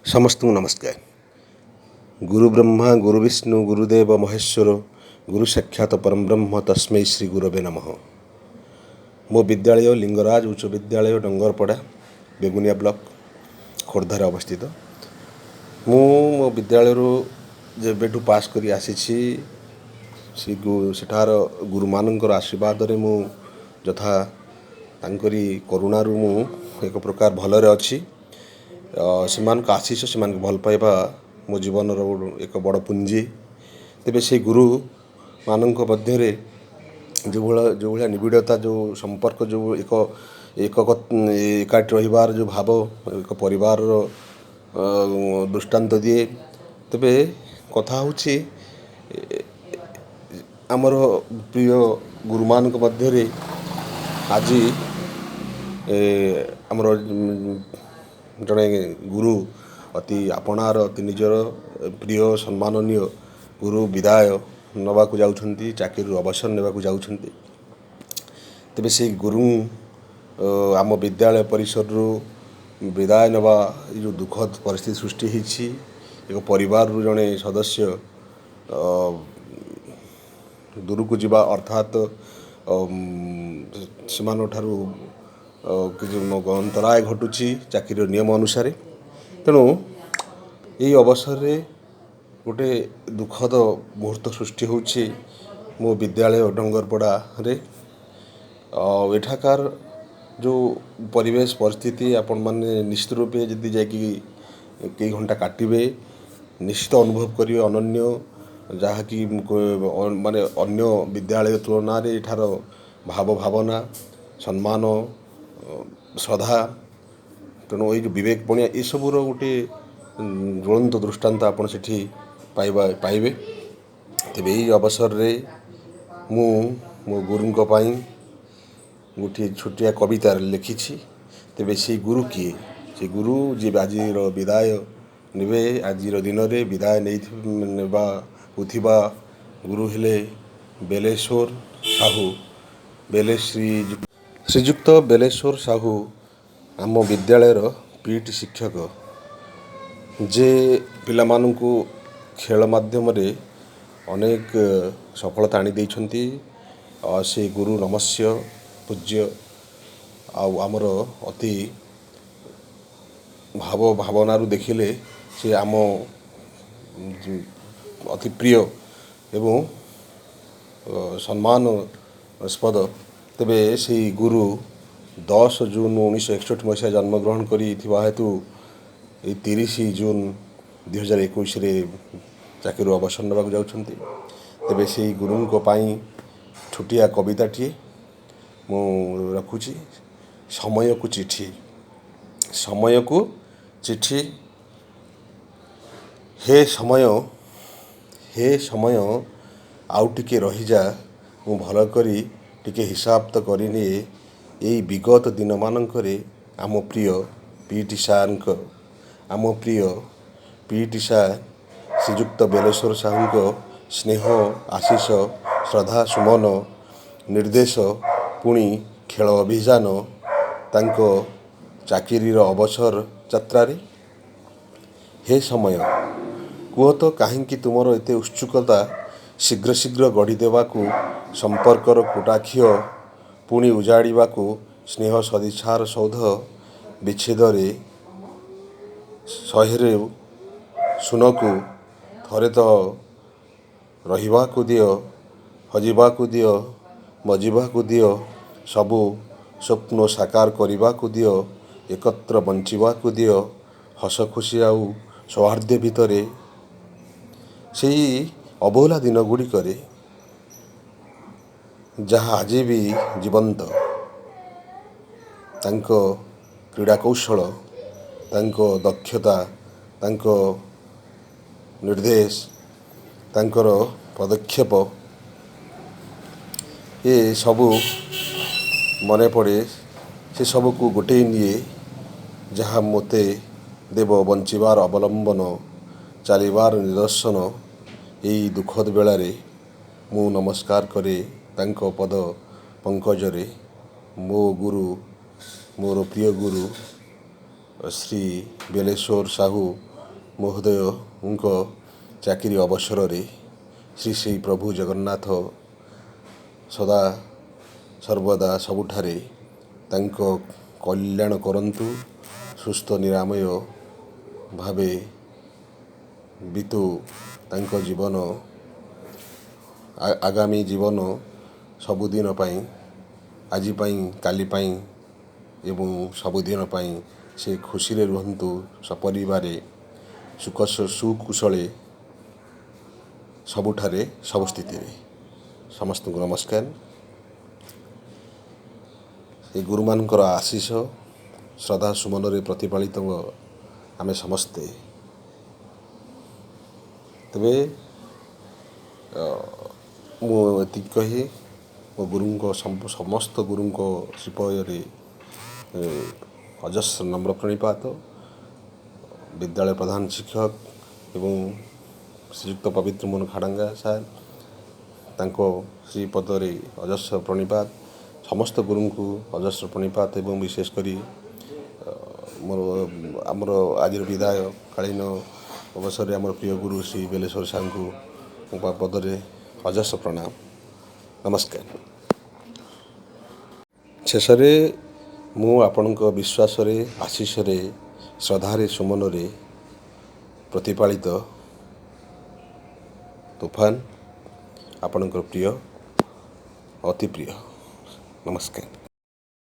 ସମସ୍ତଙ୍କୁ ନମସ୍କାର। ଗୁରୁ ବ୍ରହ୍ମା ଗୁରୁ ବିଷ୍ଣୁ ଗୁରୁଦେବ ମହେଶ୍ୱର, ଗୁରୁ ସାକ୍ଷାତ ପରମ ବ୍ରହ୍ମ ତସ୍ମୈ ଶ୍ରୀ ଗୁରବେ ନମଃ। ମୋ ବିଦ୍ୟାଳୟ ଲିଙ୍ଗରାଜ ଉଚ୍ଚ ବିଦ୍ୟାଳୟ, ଡଙ୍ଗରପଡ଼ା, ବେଗୁନିଆ ବ୍ଲକ, ଖୋର୍ଦ୍ଧାରେ ଅବସ୍ଥିତ। ମୁଁ ମୋ ବିଦ୍ୟାଳୟରୁ ଯେବେଠୁ ପାସ୍ କରି ଆସିଛି, ସେ ସେଠାର ଗୁରୁମାନଙ୍କର ଆଶୀର୍ବାଦରେ ମୁଁ ଯଥା ତାଙ୍କରି କରୁଣାରୁ ମୁଁ ଏକ ପ୍ରକାର ଭଲରେ ଅଛି। ସେମାନଙ୍କ ଆଶିଷ, ସେମାନଙ୍କୁ ଭଲ ପାଇବା ମୋ ଜୀବନର ଏକ ବଡ଼ ପୁଞ୍ଜି। ତେବେ ସେଇ ଗୁରୁମାନଙ୍କ ମଧ୍ୟରେ ଯେଉଁଭଳିଆ ନିବିଡ଼ତା, ଯେଉଁ ସମ୍ପର୍କ, ଯେଉଁ ଏକ ଏକକ ଏକାଠି ରହିବାର ଯେଉଁ ଭାବ, ଏକ ପରିବାରର ଦୃଷ୍ଟାନ୍ତ ଦିଏ। ତେବେ କଥା ହେଉଛି, ଆମର ପ୍ରିୟ ଗୁରୁମାନଙ୍କ ମଧ୍ୟରେ ଆଜି ଆମର ଜଣେ ଗୁରୁ, ଅତି ଆପଣାର, ଅତି ନିଜର ପ୍ରିୟ ସମ୍ମାନନୀୟ ଗୁରୁ ବିଦାୟ ନେବାକୁ ଯାଉଛନ୍ତି, ଚାକିରିରୁ ଅବସର ନେବାକୁ ଯାଉଛନ୍ତି। ତେବେ ସେଇ ଗୁରୁ ଆମ ବିଦ୍ୟାଳୟ ପରିସରରୁ ବିଦାୟ ନେବା ଏଇ ଯେଉଁ ଦୁଃଖଦ ପରିସ୍ଥିତି ସୃଷ୍ଟି ହେଇଛି, ଏକ ପରିବାରରୁ ଜଣେ ସଦସ୍ୟ ଦୂରକୁ ଯିବା, ଅର୍ଥାତ୍ ସେମାନଙ୍କ ଠାରୁ କିଛି ଅନ୍ତରାୟ ଘଟୁଛି ଚାକିରିର ନିୟମ ଅନୁସାରେ। ତେଣୁ ଏଇ ଅବସରରେ ଗୋଟେ ଦୁଃଖଦ ମୁହୂର୍ତ୍ତ ସୃଷ୍ଟି ହେଉଛି ମୋ ବିଦ୍ୟାଳୟ ଡଙ୍ଗରପଡ଼ାରେ। ଆଉ ଏଠାକାର ଯେଉଁ ପରିବେଶ ପରିସ୍ଥିତି, ଆପଣମାନେ ନିଶ୍ଚିତ ରୂପେ ଯଦି ଯାଇକି କେଇ ଘଣ୍ଟା କାଟିବେ, ନିଶ୍ଚିତ ଅନୁଭବ କରିବେ ଅନନ୍ୟ, ଯାହାକି ମାନେ ଅନ୍ୟ ବିଦ୍ୟାଳୟ ତୁଳନାରେ ଏଠାର ଭାବ ଭାବନା, ସମ୍ମାନ, ଶ୍ରଦ୍ଧା, ତେଣୁ ଏଇ ଯେଉଁ ବିବେକ ପଣିଆ, ଏସବୁର ଗୋଟିଏ ଜ୍ୱଳନ୍ତ ଦୃଷ୍ଟାନ୍ତ ଆପଣ ସେଠି ପାଇବେ। ତେବେ ଏଇ ଅବସରରେ ମୁଁ ମୋ ଗୁରୁଙ୍କ ପାଇଁ ଗୋଟିଏ ଛୋଟିଆ କବିତା ଲେଖିଛି। ତେବେ ସେଇ ଗୁରୁ କିଏ? ସେ ଗୁରୁ ଯିଏ ଆଜିର ବିଦାୟ ନେବେ, ଆଜିର ଦିନରେ ବିଦାୟ ନେଇ ନେବାକୁ ଥିବା ଗୁରୁ ହେଲେ ବେଲେଶ୍ୱର ସାହୁ। ବେଲେ ଶ୍ରୀ ଶ୍ରୀଯୁକ୍ତ ବେଲେଶ୍ୱର ସାହୁ ଆମ ବିଦ୍ୟାଳୟର ପି ଟି ଶିକ୍ଷକ, ଯେ ପିଲାମାନଙ୍କୁ ଖେଳ ମାଧ୍ୟମରେ ଅନେକ ସଫଳତା ଆଣି ଦେଇଛନ୍ତି। ସେ ଗୁରୁ ନମସ୍ୟ, ପୂଜ୍ୟ, ଆଉ ଆମର ଅତି ଭାବ ଭାବନାରୁ ଦେଖିଲେ ସେ ଆମ ଅତି ପ୍ରିୟ ଏବଂ ସମ୍ମାନସ୍ପଦ। ତେବେ ସେଇ ଗୁରୁ 10 ଜୁନ 1961 ମସିହା ଜନ୍ମଗ୍ରହଣ କରିଥିବା ହେତୁ ଏଇ 30 ଜୁନ 2021ରେ ଚାକିରିରୁ ଅବସର ନେବାକୁ ଯାଉଛନ୍ତି। ତେବେ ସେଇ ଗୁରୁଙ୍କ ପାଇଁ ଛୋଟିଆ କବିତାଟିଏ ମୁଁ ରଖୁଛି, ସମୟକୁ ଚିଠି। ସମୟକୁ ଚିଠି। ହେ ସମୟ, ହେ ସମୟ, ଆଉ ଟିକେ ରହିଯା, ମୁଁ ଭଲ କରି ଟିକେ ହିସାବ ତ କରିନିଏ ଏଇ ବିଗତ ଦିନମାନଙ୍କରେ ଆମ ପ୍ରିୟ ପି ଟି ସାର୍ଙ୍କ, ଆମ ପ୍ରିୟ ପି ଟି ସାର୍ ଶ୍ରୀଯୁକ୍ତ ବେଲେଶ୍ୱର ସାହୁଙ୍କ ସ୍ନେହ, ଆଶିଷ, ଶ୍ରଦ୍ଧା ସୁମନ, ନିର୍ଦ୍ଦେଶ, ପୁଣି ଖେଳ ଅଭିଯାନ, ତାଙ୍କ ଚାକିରିର ଅବସର ଯାତ୍ରାରେ। ହେ ସମୟ, କୁହ ତ କାହିଁକି ତୁମର ଏତେ ଉତ୍ସୁକତା ଶୀଘ୍ର ଶୀଘ୍ର ଗଢ଼ିଦେବାକୁ ସମ୍ପର୍କର କୁଟାଖିଅ, ପୁଣି ଉଜାଡ଼ିବାକୁ ସ୍ନେହ ସଦିଚ୍ଛାର ସୌଧ? ବିଚ୍ଛେଦରେ 100ରୁ ଶୂନକୁ ଥରେ ତ ରହିବାକୁ ଦିଅ, ହଜିବାକୁ ଦିଅ, ମଜିବାକୁ ଦିଅ, ସବୁ ସ୍ୱପ୍ନ ସାକାର କରିବାକୁ ଦିଅ, ଏକତ୍ର ବଞ୍ଚିବାକୁ ଦିଅ ହସ ଖୁସି ଆଉ ସୌହାର୍ଦ୍ଦ୍ୟ ଭିତରେ ସେଇ ଅବହେଳା ଦିନ ଗୁଡ଼ିକରେ, ଯାହା ଆଜି ବି ଜୀବନ୍ତ। ତାଙ୍କ କ୍ରୀଡ଼ା କୌଶଳ, ତାଙ୍କ ଦକ୍ଷତା, ତାଙ୍କ ନିର୍ଦ୍ଦେଶ, ତାଙ୍କର ପଦକ୍ଷେପ, ଏ ସବୁ ମନେ ପଡ଼େ। ସେ ସବୁକୁ ଗୋଟେଇ ନିଏ, ଯାହା ମୋତେ ଦେବ ବଞ୍ଚିବାର ଅବଲମ୍ବନ, ଚାଲିବାର ନିଦର୍ଶନ। ଏଇ ଦୁଃଖଦ ବେଳାରେ ମୁଁ ନମସ୍କାର କରେ ତାଙ୍କ ପଦ ପଙ୍କଜରେ, ମୋ ଗୁରୁ, ମୋର ପ୍ରିୟ ଗୁରୁ ଶ୍ରୀ ବେଲେଶ୍ୱର ସାହୁ। ମହୋଦୟଙ୍କ ଚାକିରି ଅବସରରେ ଶ୍ରୀ ଶ୍ରୀ ପ୍ରଭୁ ଜଗନ୍ନାଥ ସଦା ସର୍ବଦା ସବୁଠାରେ ତାଙ୍କ କଲ୍ୟାଣ କରନ୍ତୁ, ସୁସ୍ଥ ନିରାମୟ ଭାବେ ବିତୁ ତାଙ୍କ ଜୀବନ, ଆଗାମୀ ଜୀବନ ସବୁଦିନ ପାଇଁ, ଆଜି ପାଇଁ, କାଲି ପାଇଁ ଏବଂ ସବୁଦିନ ପାଇଁ ସେ ଖୁସିରେ ରୁହନ୍ତୁ, ସପରିବାରେ ସୁଖ ସୁକୁଶଳେ ସବୁଠାରେ ସବୁ ସ୍ଥିତିରେ। ସମସ୍ତଙ୍କୁ ନମସ୍କାର। ଏ ଗୁରୁମାନଙ୍କର ଆଶିଷ ଶ୍ରଦ୍ଧା ସୁମନରେ ପ୍ରତିପାଳିତ ଆମେ ସମସ୍ତେ। ତେବେ ମୁଁ ଏତିକି କହି ମୋ ଗୁରୁଙ୍କ, ସମସ୍ତ ଗୁରୁଙ୍କ ଶ୍ରୀପୟରେ ଅଜସ୍ର ନମ୍ର ପ୍ରଣିପାତ। ବିଦ୍ୟାଳୟ ପ୍ରଧାନ ଶିକ୍ଷକ ଏବଂ ଶ୍ରୀଯୁକ୍ତ ପବିତ୍ର ମୋହନ ଖାଡ଼ଙ୍ଗା ସାର୍, ତାଙ୍କ ଶ୍ରୀପଦରେ ଅଜସ୍ର ପ୍ରଣିପାତ। ସମସ୍ତ ଗୁରୁଙ୍କୁ ଅଜସ୍ର ପ୍ରଣିପାତ ଏବଂ ବିଶେଷ କରି ମୋର ଆମର ଆଜିର ବିଦାୟ କାଳୀନ ଅବସରରେ ଆମର ପ୍ରିୟ ଗୁରୁ ଶ୍ରୀ ବେଲେଶ୍ୱର ସାର୍ଙ୍କୁ ପଦରେ ଅଜସ୍ର ପ୍ରଣାମ, ନମସ୍କାର। ଶେଷରେ ମୁଁ ଆପଣଙ୍କ ବିଶ୍ୱାସରେ, ଆଶିଷରେ, ଶ୍ରଦ୍ଧାରେ, ସୁମନରେ ପ୍ରତିପାଳିତ ତୁଫାନ, ଆପଣଙ୍କର ପ୍ରିୟ, ଅତି ପ୍ରିୟ। ନମସ୍କାର।